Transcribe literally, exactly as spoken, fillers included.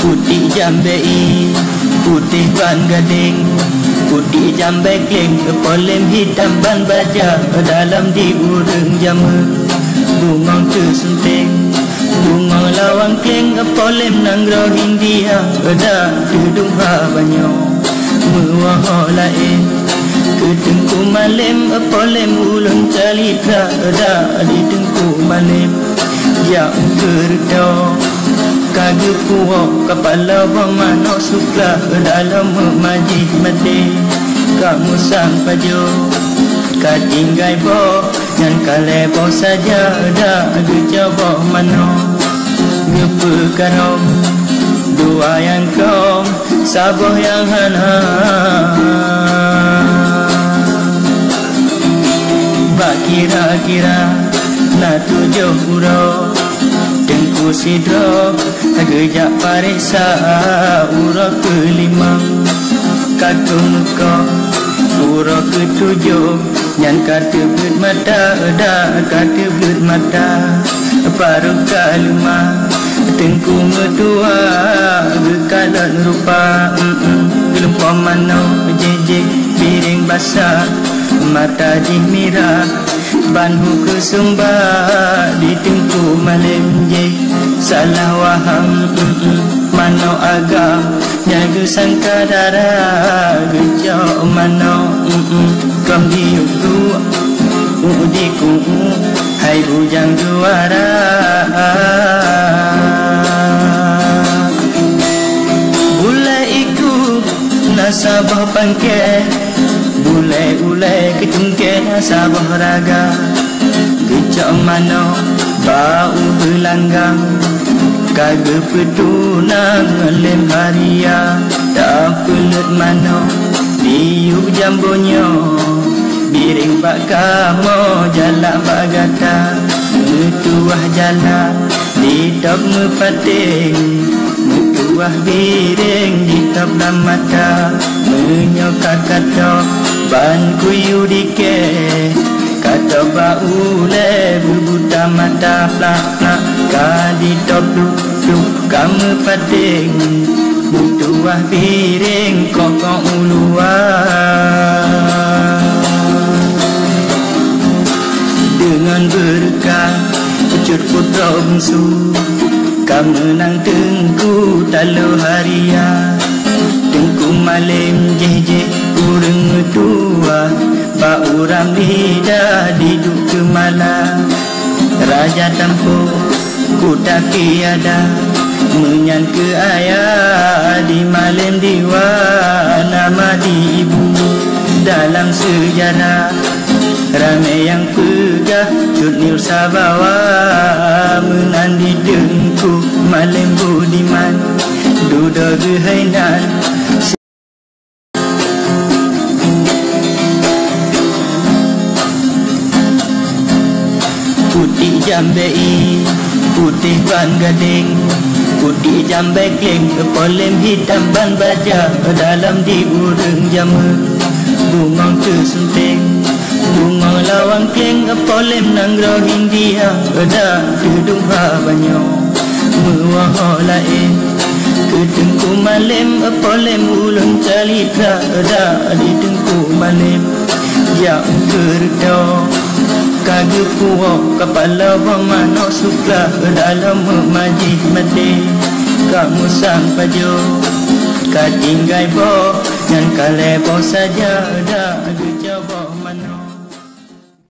Putéh jambèe ié, putéh ban gadéng, putéh jambèe kléng, polém hitam ban baja, dalam di ureueng jameun. Bungöng teusunténg, bungöng lawang kléng, polém nanggroe India, dak teudong haba nyoe. Meuwoe laén keu Teungku Malém, polém ulôn calitra, dak di Teungku Malém. Jak u keureutoe ka geupuwoe, kapala boh manok sukla, dalam meumaji maté ka musang pajoh, ka tinggai boh. Nyan ka lhèe boh saja, dak geucok boh manok. Geupeukarong dua nyang kong, saboh nyang hana. Bak kira-kira na tujoh uroe, teungku sidroe geujak paréksa uroe keulimong. Ka keuneuk uroe keutujoh, nyan ka teubleuet mata, dak ka teubleuet mata. Barô ka leumah, teungku meutuah, geukalon rupa, mm-mm. Geulumpong manok, jéh-jéh, piréng basah, mata jih mirah. Ban hu keuseumba di Teungku Malém, jéh salah waham, mm-mm, manok agam, nyan geusangka dara, geucok manok, mm-mm, kong diyueb duek, uek dikuek, hai bujang juara. Bulèe iku na saboh pangkée, bulèe ulèe keucungkée na saboh raga. Geucok manok bak u beulanggang, ka geupeutunang lé Maria. Tapeuleuet manok diyueb jambo nyoe, biréng bak kamoe jalak bak gata. Meutuah jalak ditôb meupaténg, meutuah biréng ditôb lam mata. Meunyoe ka katôb ban kuyue dikée, katôb bak ulèe beubuta mata plak-plak, ka ditôb pluek-pluek ka meupaténg, meutuah biréng kok-kok u luwa. Deungon beureukat cut putroe beungsu, ka meunang Teungku Taloe Haria. Teungku Malém jéh-jéh ureueng meutuah, bak uram lidah diduek keumala. Raja Tampo kuta kiada, meunyan keu ayah di Malém diwa nama di ibu. Dalam seujarah ramé nyang peugah Cut Nil Sabawa, meunan di Teungku Malém Budiman dudoe geuhai nan. Putéh jambèe ié, putéh ban gadéng, putéh jambèe kléng, polém hitam ban baja, dalam di ureueng jameun. Bungöng teusunténg, bungöng lawang kléng, polém nanggroe India, dak teudong haba nyoe. Meuwoe laén keu Teungku Malém, polém ulôn calitra, dak di Teungku Malém. Jak u keureutoe ka geupuwoe, kapala boh manok sukla, dalam meumaji maté ka musang pajoh, ka tinggai boh, nyan ka lhèe boh saja, dak geu-